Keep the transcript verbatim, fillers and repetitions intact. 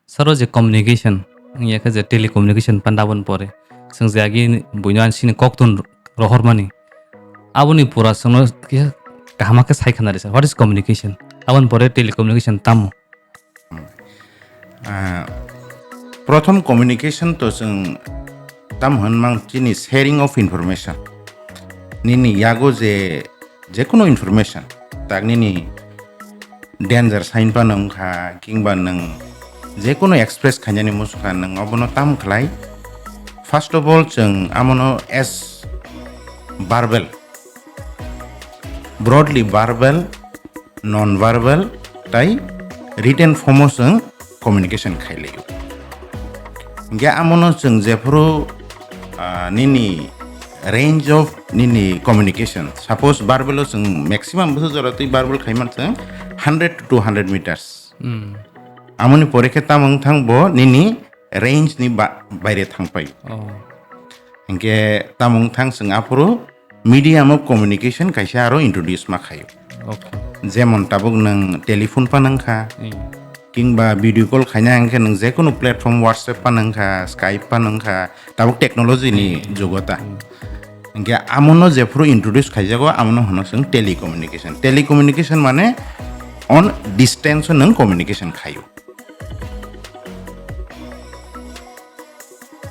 Saro je communication, wngya khe je telecommunication panda aboni pore. Chwng je agi buino ani sini koktun rohormani. Aboni pura chwngno kisa kaham khe sai khna risa. What is communication? Aboni pore telecommunication tamo? Ah, prothom communication to chwng tam hwn mang chini sharing of information. Nini yago je, je kono information, tak nini danger sign pa nung kha, kingba nung je kono express khainani musu kha nung obono tam khlai. First of all, chwng amono as verbal, broadly verbal, non verbal, tai written form o chwng communication khailai. Hingke amono chwng jephuru, ah, nini range of nini communication. Suppose verbal o chwng maximum bwswk jora twi verbal khaiman chwng hundred to two hundred meters. Hmm. Amoni pore khe tamo wng thang bo nini range ni ba-, baire thang pai. Oh. Hingke tamo wng thang chwng aphuru medium of communication kaisa aro introduce ma khayo. Okay. Jemon tabuk nwng telephone pa nang kha, Hmm. kingba video call khaina hingke nwng jekunu platform WhatsApp pa nang kha, Skype pa nang kha, tabuk technology ni Hmm. jugo ta. Hmm. Hingke amono jephuru introduce khaijago, amono hono chwng telecommunication. Telecommunication mane on distance o nwng communication khayo.